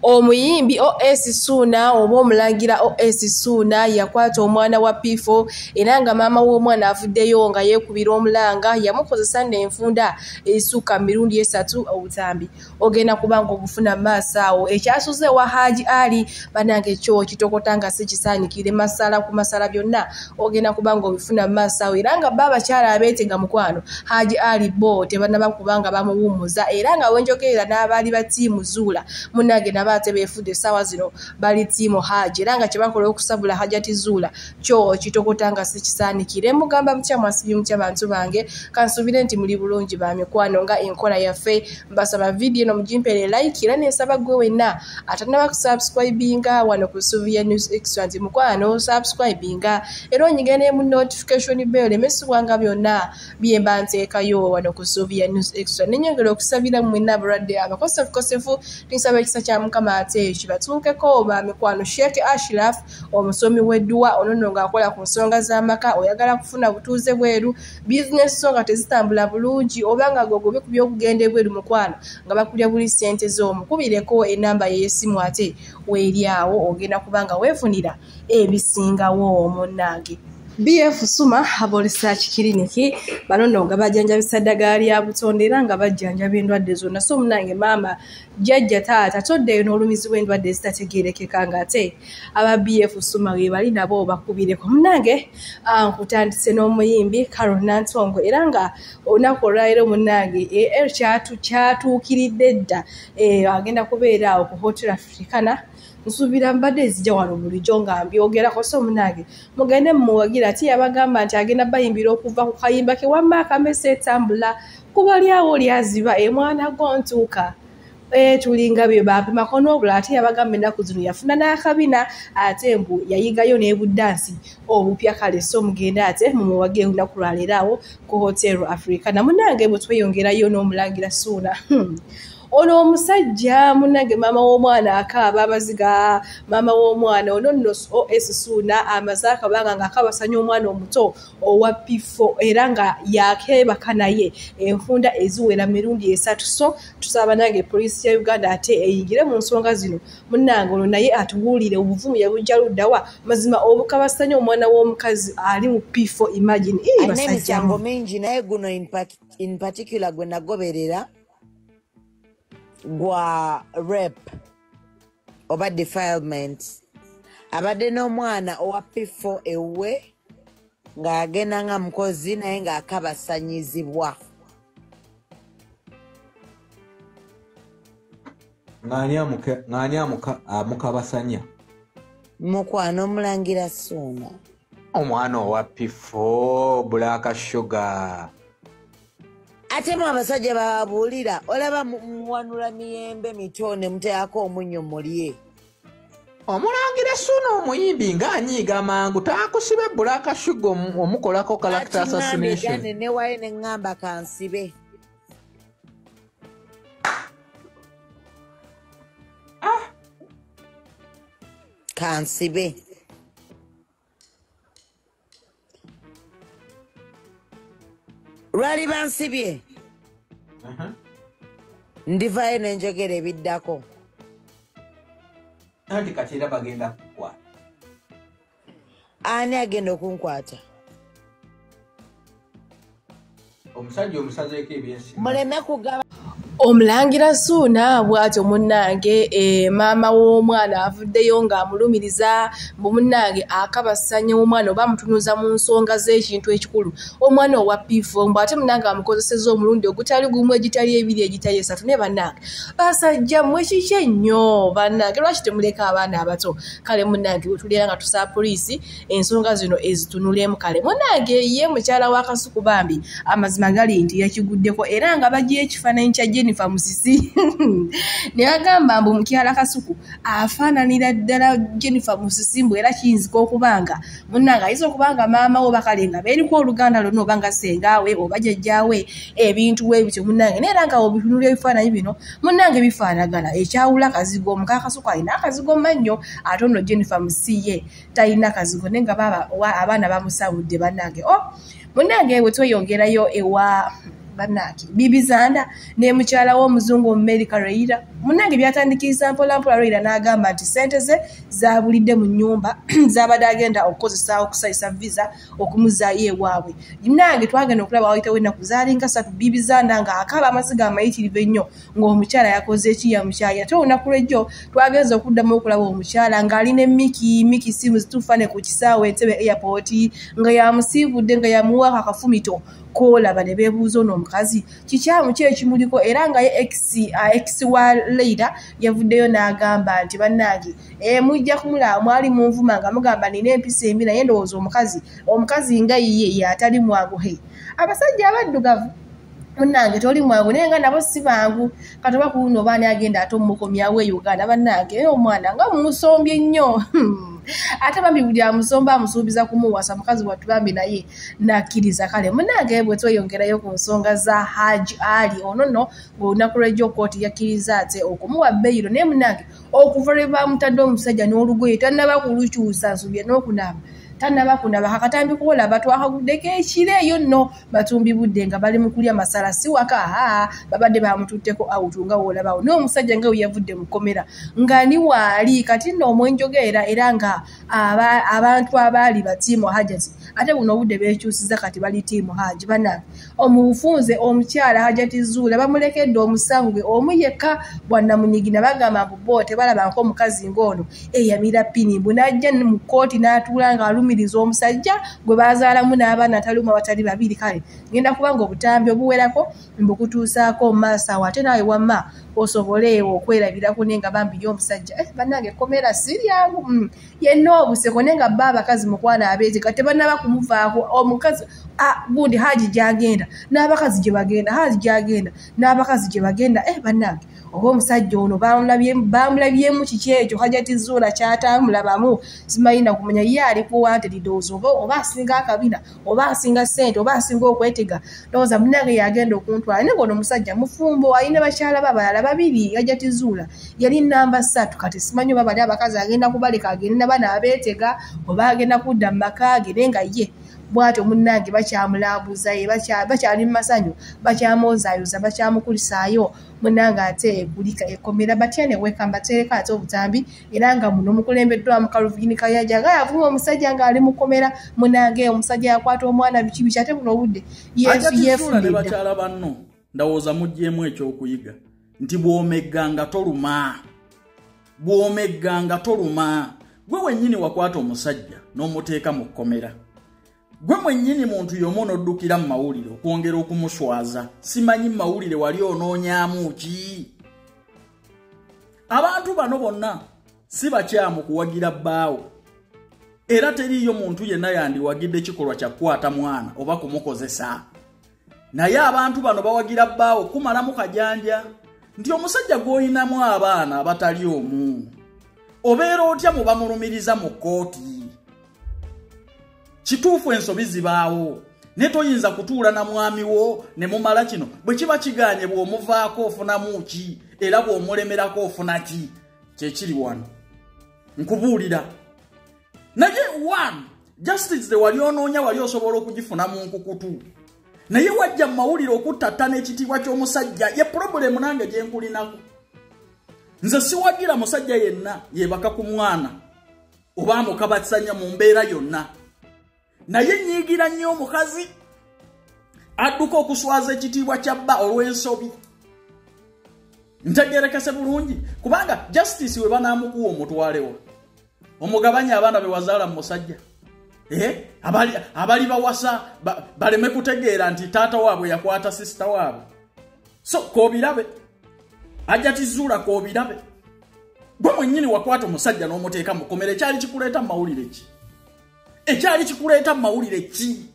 Omuyimbi OS Suuna oba omulangira OS Suuna yakwata omwana wa P4 era nga maama w'omwana avuddeyo nga yeekubira omulanga yamukozesa n'enfunda esukka mirundi 3 obutambi ogenda kubanga obufuna maaso awo. Ekyasuze wa Haji Ali bannange kyo kitokota nga si kisaanikire masala ku masala byonna ogenda kubanga obifuna maaso awo era nga bo abakyala abeetega mukwano Haji Ali bo tebannaba kubanga bamuwummuza era nga wenjogerera n'abaali ba ttiimu Zuula munnange nabo ate beefudde essaawa zino bali ttiimu Haji era nga kye bakola okusabula Hajati Zuula kyo kitokota nga si kisaanikire. Mugamba mutya mwasibye mutya bantu bange, kansuubire nti muli bulungi ba mikwano nga enkola yaffe. Mbasaba vidiyo eno mugimpeere like era nensaba gwe wenna atannaba kusubscribinga wano ku Sylvia News Extra nti mukwano subscribinga era onyige ne mu notification bell emesubwanga byonna bye mba nteekayo wano ku Sylvia News Extra. Nenyongera okusabira mwenna abalwadde abakosefukosefu, tinsaba ekisa kya Mukama ate kibatuukeko ba mikwano. Sheikh Ashraf omusomi w'edduwa ono nno ng'akola ku nsonga z'amaka, oyagala kufuna butuuze bweru, bizinesi zo nga tezitambula bulungi oba nga gwe ku by'okugenda ebweru mukwano nga bakulya buli ssente zo, mukubireko enamba ye y'essimu ate weeri awo ogenda kuba nga weefunira ebisingawo munnange. BF Suma Herbal Research Clinic bano nno nga bajjanjabisa ddagala lya butonde era nga bajjanjaba endwadde zonna. So munnange maama jjajja taata toddeyo n'olumizibwa endwadde ezitategeerekeka ng'ate aba BF Suma be bali nabo bakubireko. Munnange nkutandise n'omuyimbi Carol Nantongo era nga olunaku olwaleero munnange kyatuukiridde dda, agenda kubeera awo ku Hotel Africana. Nsuubira mbadde nzija wano bulijjo nga mbyogerako, so munnange mugende mumuwagira. Ate yabagamba nti agenda bayimbira okuva ku kayimba ke wamma akamese etambula kuba lyawo lyaziba emwana gontuuka tulinga bye bapimako n'obula. Ate yabagamba ennaku zino yafuna n'akabina ate mbu yayigayo n'ebuddansi obupya. Kale so mugende ate mumuwagire olunaku lwaleero awo ku Hotel Africana. Munnange bwe tweyongerayo n'omulangira Suuna. Ono omusajja munnange maama w'omwana akaaba amaziga, maama w'omwana ono nno OS Suuna amaze akabanga ng'akabasanya omwana omuto owa P4 era nga yakeebaka naye enfunda eziwera mirundi 3. So tusaba nange poliisi ya Uganda ate eyingire mu nsonga zino munnange ono naye atubuulire obuvumu yabujja ludda wa. Mazima obukabasanya omwana w'omukazi ali mu P4, imagine. Alina emisango mingi naye guno in particular gwe nagoberera gwa rape oba defilement. Abadde n'omwana owa P4 ewuwe ng'agenda nga mukozi naye ng'akabasanyizibwa. Ng'ani amukabasanya? Mukwano omulangira Suuna. Omwana owa P4 Black Sugar. Ate mu abasajja bababuulira olaba muwanula miyembe mito ne muteekako omunnyo mulye. Omulangira Suuna omuyimbi ng'anyiiga mangu taakusibe Black Sugar omukolako character assassination. Ne waye ne ŋŋamba kansibe. Kansibe. Lwali bansibye. Ndivayo nenjogera ebiddako. Anti kati era bagenda kukwata. Ani agenda okunkwata? Omusajja omusazeeko ebyensimbi. Muleme kugaba. Omulangira Suuna bw'atyo munnange maama w'omwana avuddeyo ng'amulumiriza mbu munnange akabasanya omwana oba amutunuza mu nsonga z'ekintu ekikulu omwana owa P4 mbu ate munnange amukozesezza omulundi ogutali gumu egitali ebiri egitali esatu. Ne bannange basajja mmwe kiki ennyo bannange, lwaki temuleka abaana abato? Kale munnange bwe tuliera nga tusaba poliisi ensonga zino ezitunulemu. Kale munnange ye mukyala wa Kasuku bambi amazima gali nti yakiguddeko era nga bagiye ekifaananyi kya Jennifer Musisi ne bagamba mbu mukyala Kasuku afaananira ddala Jennifer Musisi mbu era kiyinzika okubanga munnange ayinza okubanga maama we bakale nga beeriko oluganda lwonna oba nga ssengaawe oba jjajjaawe ebintu bwe bityo munnange. Naye era nga obitunulira ebifaananyi bino munnange bifaanagana, ekyawula kazigo omuka Kasuku alina akazigo mannyo ate ono Jennifer Musisi ye talina kazigo naye nga abaana bamusabudde bannange. Munnange bwe tweyongerayo ewa Bannange Bibi Zanda ne mukyala w'omuzungu Omumerika Leila. Munnange byatandikiriza mpola mpola. Leila n'agamba nti ssente ze zaabulidde mu nnyumba z'abadde agenda okukozesa okusayisa visa okumuzaayo ewaabwe. Munnange twagenda okulaba wayitawo ennaku zaalinga 3 Bibi Zanda ng'akaaba amaziga amayitirivu ennyo ng'omukyala yakoze ekiyamukyayi. Ate olunaku lw'ejjo twagenze okuddamu okulaba omukyala ng'alina Miki simu zituufane ku kisaawe Entebbe airport nga yamusiibudde nga yamuwaako akafumito koolaba ne beebuuza ono omukazi kikyamu ki ekimuliko. Era nga ye ex wa Leila yavuddeyo n'agamba nti bannange mujja kumulaba mwali munvuma nga mugamba nina empisa embi, naye ndowooza omukazi nga ye y'atali mwangu. He abasajja abaddugavu munnange toli mwangu naye nga nabo si bangu. Kati oba ku luno oba ani agenda ate omukomyawo e Uganda. Bannange omwana nga mumusombye nnyo. Ate bambi buli amusomba amusuubiza kumuwasa, mukazi wattu bambi naye nakkiriza. Kale munnange bwe tweyongerayo ku nsonga za Haji Ali ono nno ng'olunaku lw'ejjo kkooti yakkiriza ate okumuwa beyiro, naye munnange okuva lwe bamutadde omusajja n'olugoye tannaba kulukyusa nsubye n'okunaaba tannaba kunaaba. Akatambi koolaba twakaguddeko ekiro eyo nno batumbi budde nga bali mu kulya masala si waka, babadde bamututteko awutu nga woolabawo n'omusajja nga we yavudde mu kkomera nga ni waali. Kati nno omwenjogeera era nga abantu abaali batiimu Hajati ate buno obudde beekyusiza kati bali tiimu Haji. Bannange omubufunze omukyala Hajati Zuula bamulekedde omusango gwe omu yekka bwannamunigina, bagamba mbu bo tebalabangako omukazi ng'ono eyamira ppini mbu n'ajja mu kkooti n'atuula ng'alumiriza omusajja gwe bazaalamu n'abaana atali omu abatali babiri. Kale ngenda kubanga obutambi obuwerako mbukutuusaako mu maaso awo ate naawe wamma osobole okwerabirako naye nga bambi ye omusajja bannange ekkomera si lyangu yenna obuseko naye nga bba abakazi mukwana abeetega tebannaba kumuvaako. Omukazi gundi Haji gy'agenda n'abakazi gye bagenda, Haji gy'agenda n'abakazi gye bagenda. Bannange oba omusajja ono bamulabyemu kiki ekyo Hajati Zuula ky'atamulabamu simanyi na kumanya. Ye ali ku ndowooza oba asinga akabina oba asinga ssente oba asinga okwetega, ndowooza munnange yagenda okuntwala. Naye ng'ono omusajja mufumbo alina bakyala be abalala babiri. Hajati Zuula yali namba 3. Kati simanyi oba bali abakazi agenda kubaleka agende na bano abeetega oba agenda kudda mu maka ge, naye nga ye bw'atyo munnange bakyamulambuza ye bakyali mu masanyu bakyamwozaayoza bakyamukulisaayo munnange ate kulika ekkomera. Batya ne weka mbateereko ate obutambi era nga muno mukulembeddwamu Calvin Kayanja nga yavuma omusajja ng'ali mu kkomera. Munnange omusajja yakwata omwana biki biki ate buno obudde yeefudde dda. Bakyala banno ndowooza muggyemu ekyokuyiga nti bw'omegganga toluma, bw'omegganga toluma. Gwe wennyini wakwata omusajja n'omuteeka mu kkomera, gwe mwennyini muntu y'omu n'oddukira mu mawulire okwongera okumuswaza. Simanyi mu mawulire wali onoonyaamu ki? Abantu bano bonna si bakyamu kuwagira bbaawo, era teriiyo muntu yenna yandiwagidde kikolwa kya kukwata mwana oba kumukozesa. Naye abantu bano bawagira bbaawo kumalamu kajanja nti omusajja gw'olinamu abaana abatali omu obeera otya mu bamulumiriza mu kkooti? Kituufu ensobi zibaawo, naye toyinza kutuula na mwami wo ne mumala kino. Bwe kiba kigaanye bw'omuvaako ofunamu ki era bw'omulemerako ofuna ki? Kyekiri wano nkubuulira. Naye one justice ze wali onoonya wali osobola okugifuna mu nkukutu, naye wajja mu mawulire okuttattana ekitiibwa ky'omusajja. Ye purobulemu nange gye nkulinako. Nze siwagira musajja yenna yeebaka ku mwana oba amukabasanya mu mbeera yonna, naye nnyiigira nnyo omukazi adduka okuswaza ekitiibwa kya bba olw'ensobi. Ntegeerekese bulungi, kubanga justice we banaamukuwa omutwalewo omugabanya abaana be wazaala mu musajja abali bawasa baleme kutegeera nti taata waabwe yakwata sisita waabwe. So koobirabe Hajati Zuula koobirabe. Gwe mwennyini wakwata omusajja n'omuteeka mu kkomera, ekyali kikuleeta mu mawulire ki? Ekyali kikuleeta mu mawulire ki?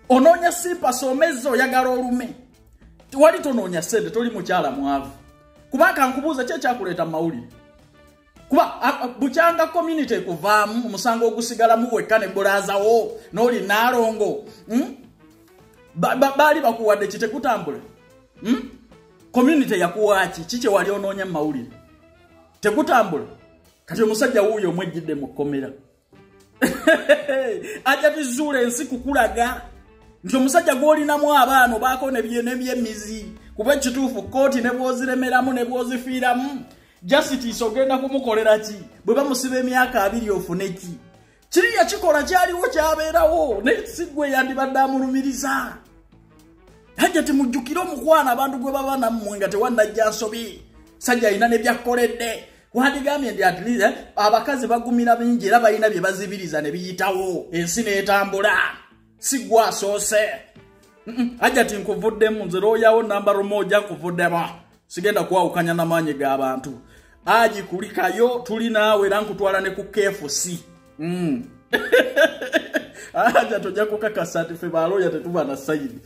Onoonya simpasi omezza oyagala olume, wali tonoonya ssente, toli mukyala mwavu. Kubanga nkubuuza ki ekyakuleeta mu mawulire? Kuba bukyanga community ekuvaamu omusango ogusigalamu wekka ne bulaazawo n'oli naalongo baali bakuwadde ki tekutambula? Community yakuwa ki? Ki kye wali onoonya mu mawulire? Tekutambula. Kati omusajja wuuyo omwejjidde mu kkomera. Hajati Zuula ensi kukulaga Nti omusajja gw'olinamu abaana obaako n'ebyemizi, kuba ekituufu kkooti ne bw'oziremeramu ne bw'ozifiiramu, justice ogenda kumukolera ki? Bwe bamusiba emyaka 20 ofune ki? Kiri yakikola kyaliwo kyabeerawo, naye si ggwe yandibadde amulumiriza. Hajjati mujjukire omukwano abantu gwe baba nammwe nga tewannajja nsobi. Sajja alina ne byakkoledde. Wandigambye nti at least abakazi bagumira bingi era balina bye bazibiriza ne biyitawo, ensi n'etambula. Si ggwe asoose. Hajjati nkuvuddemu, nze looyawo namba 1 nkuvuddemu. Sigenda kwawukanya n'amaanyi g'abantu. Aji kulikayo tuli naawe era nkutwala ne ku KFC. Aja tojja kukakasa nti ffe balooya tetuba na sayidi.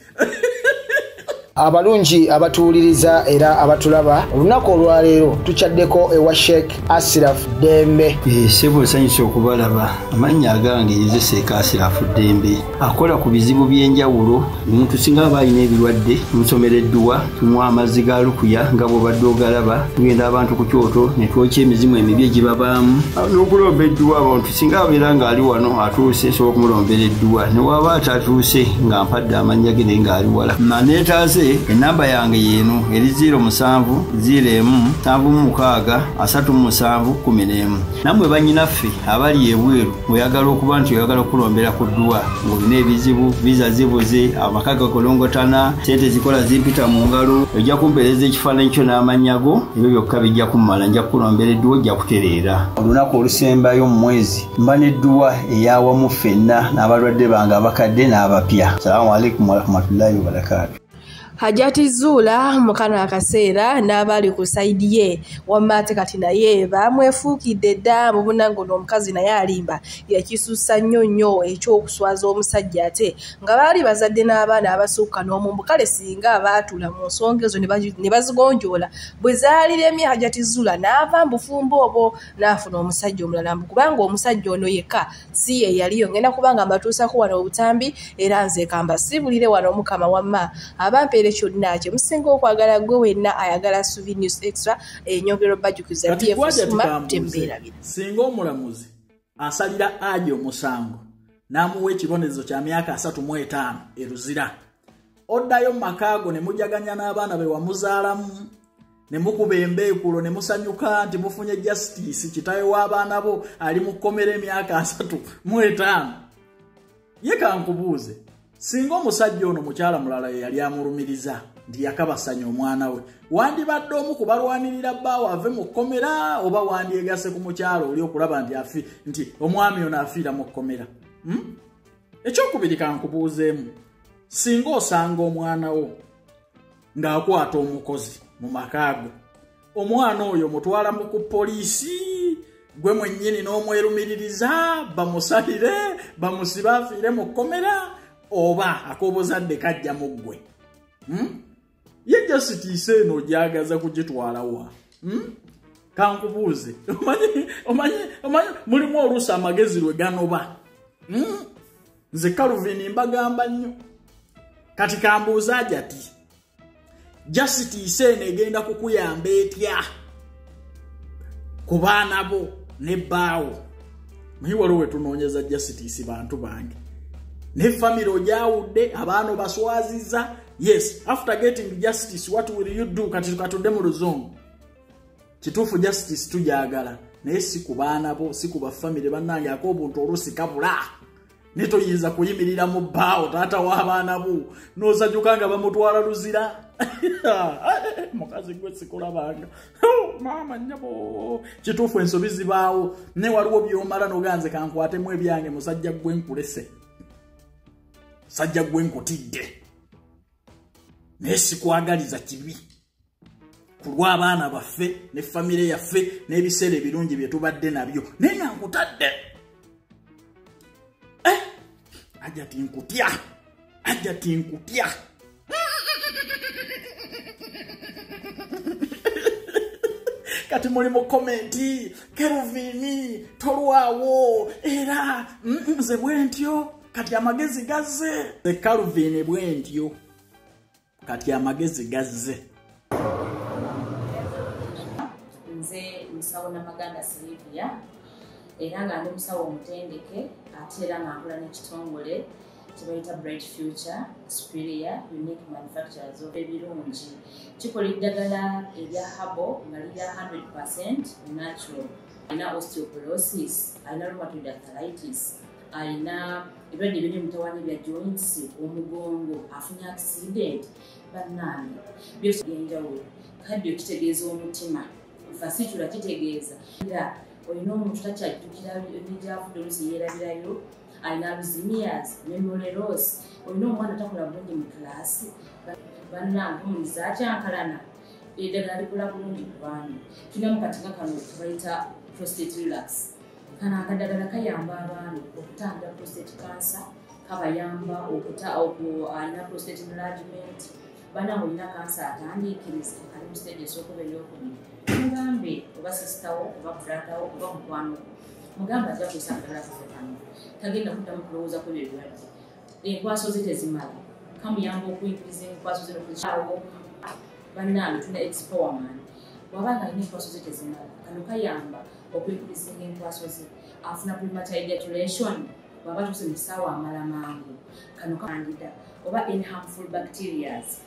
Abalungi abatuwuliriza era abatulaba, olunaku olwaleero tukyaddeko ewa Sheikh Asiraf Dembe. Ssebo nsanyuse okubalaba. Amannya agange nze Sheikh Asiraf Dembe. Akola ku bizibu by'enjawulo. Omuntu singa aba alina ebirwadde, tumusomera edduwa, tumuwa amazzi ga lukuya nga bw'obadde ogalaba, tugenda abantu ku kyoto ne twokya emizimu emibi egibabaamu. N'okulomba edduwa abantu singa abeera ng'ali wano atuuse, nsobola okumulombera edduwa. Ne waba atatuuse nga mpadde amannya ge naye ng'ali wala. Neetaase enamba yange yeeno eri 07 01 76 37 11. Nammwe bannyinaffe abali ebweru oyagala okuba nti oyagala okulombera ku dduwa ng'olina ebizibu, viza zibuze, amaka gakolongotana, ssente zikola zimpita mu ngalo, ojja kumpeereza ekifaananyi kyo n'amannya go, ebyo byokka bijja kummala, nja kukulombera edduwa ojja kutereera. Olunaku olusembayo mu mwezi mba n'edduwa eyawamu ffenna n'abalwadde bange abakadde n'abapya. Salaamu alaikum warahmatullahi wabarakaatu. Hajjati Zuula mu kano akaseera n'abali ku sayidi ye wamma ate kati naye bamwefuukidde dda mu bunango n'omukazi naye alimba yakisussa nnyo nnyo eky'okuswaza omusajja ate nga baali bazadde n'abaana abasukka n'omumbu. Kale singa baatula mu nsonga ezo ne bazigonjoola bwe zaaliremye Hajjati Zuula n'ava mu bufumbo obwo n'afuna omusajja omulala, mbu kubanga omusajja ono yekka si ye yaliyo. Ngenda kubanga mbatuusako wano obutambi era nze kambasiibulire wano Omukama wamma abampeere kyonna kye musinga okwagala gwe wenna ayagala Suvi News Extra enyongero bajjukiza PF tembeerabira. Singa omulamuzi asalira aje omusango n'amuwa ekibonerezo kya myaka 35 e Luzira, oddayo mu makaago ne mujaganya n'abaana be wamuzaalamu ne mukuba embeekulo ne musanyuka nti mufunye justice, kitaawe w'abaana bo ali mu kkomera emyaka 35. Ye kankubuuze, singa omusajja ono mukyala mulala ye yali amulumiriza nti yakabasanya omwana we, wandibadde omu ku balwanirira bbaawe ave mu kkomera oba wandyegase ku mukyala oli okulaba nti nti omwami ono afiira mu kkomera? Ekyokubiri kankubuuzeemu, singa osanga omwana wo ng'akwata omukozi mu makaago, omwana oyo mutwala mu ku poliisi gwe mwennyini n'omwerumiririza bamusalire bamusibe afiire mu kkomera, oba ak'obuzadde kajja mu ggwe? Ye justice eno ogyagaza kugitwala wa? Kankubuuze, omanyi mulimu oluusi amagezi lwe ganoba. Nze Calvin mbagamba nnyo. Kati kambuuza Hajjati, justice eno egenda kukuyamba etya ku baana bo ne bbaawo? Naye waliwo we tunoonyeza justice bantu bange. Ne family ogyawudde, abaana baswaziza. Yes, after getting justice what will you do? Kati katudde mu luzungu. Kituufu justice tujagala, naye si ku baana bo, si ku bafamily bannange ak'obuntu oluusi kabula. Ne toyinza kuyimirira mu bbaawo taata w'abaana bo n'osanyuka nga bamutwala Luzira. Mukazi gwe sikulabanga. Maama nnyabo. Kituufu ensobi zibaawo, ne waliwo by'omala n'oganze kankwatemu ebyange musajja gwe nkulese, sajja gwe nkutidde, naye sikwagaliza kibi ku lw'abaana baffe ne famire yaffe n'ebiseera ebirungi bye tubadde nabyo, naye nga nkutadde. Hajjati nkutya, Hajjati nkutya. Kati muli mu komenti, Kelvin tolwawo era nze bwe ntyo kati amagezi gazze. Nze Calvin bwe ntyo kati amagezi gazze. Nze musawo Namaganda Silivia, era nga ndi musawo omutendeke ate era nga nkola n'ekitongole Kyebayita Bright Future Superior Unique Manufacturers of ebirungi. Kikola eddagala erya herbal nga lirya 100% natural. Alina osteoporosis, alina rheumatoid arthritis, alina ebirwadde ebiri mutawaanya bya joints, omugongo, afunye accident, bannange byose byenjawulo. Kaddio kitegeeza omutima, fasitula kitegeeza era olina omuntu takyajjukira gyavudde, oluusi yeerabirayo, alina Alzheimer's, memory loss, olina omwana takola bulungi mu kilaasi, bannange hormones zakyankalana, eddagala likola bulungi ku baami. Tulinamu kati nga kano kebayita prostate relax. Kano akadagala kayamba abaami okutangira prostate cancer, kabayamba alina prostate enlargement, bannange olina kansa atandiikiriza ali mu stage esooka oba eyokubiri, mugambe oba sisitawo oba brotherwo oba mukwano gwo, mugambe ajja kukozesa akadagala kaffe kano, tagenda kuddamu kulowooza ku ebyo ebirwadde. Enkwaso ze tezimala, kamuyamba okuyigiriza enkwaso ze n'okuzikyawo. Bannange tulina expowerman, bw'aba nga alina enkwaso ze tezimala, kano kayamba okuyigiriza enkwaso ze, afuna premature ejaculation, bw'aba atuuse mu ssaawa amala mangu, kano kandida oba any harmful bacterias.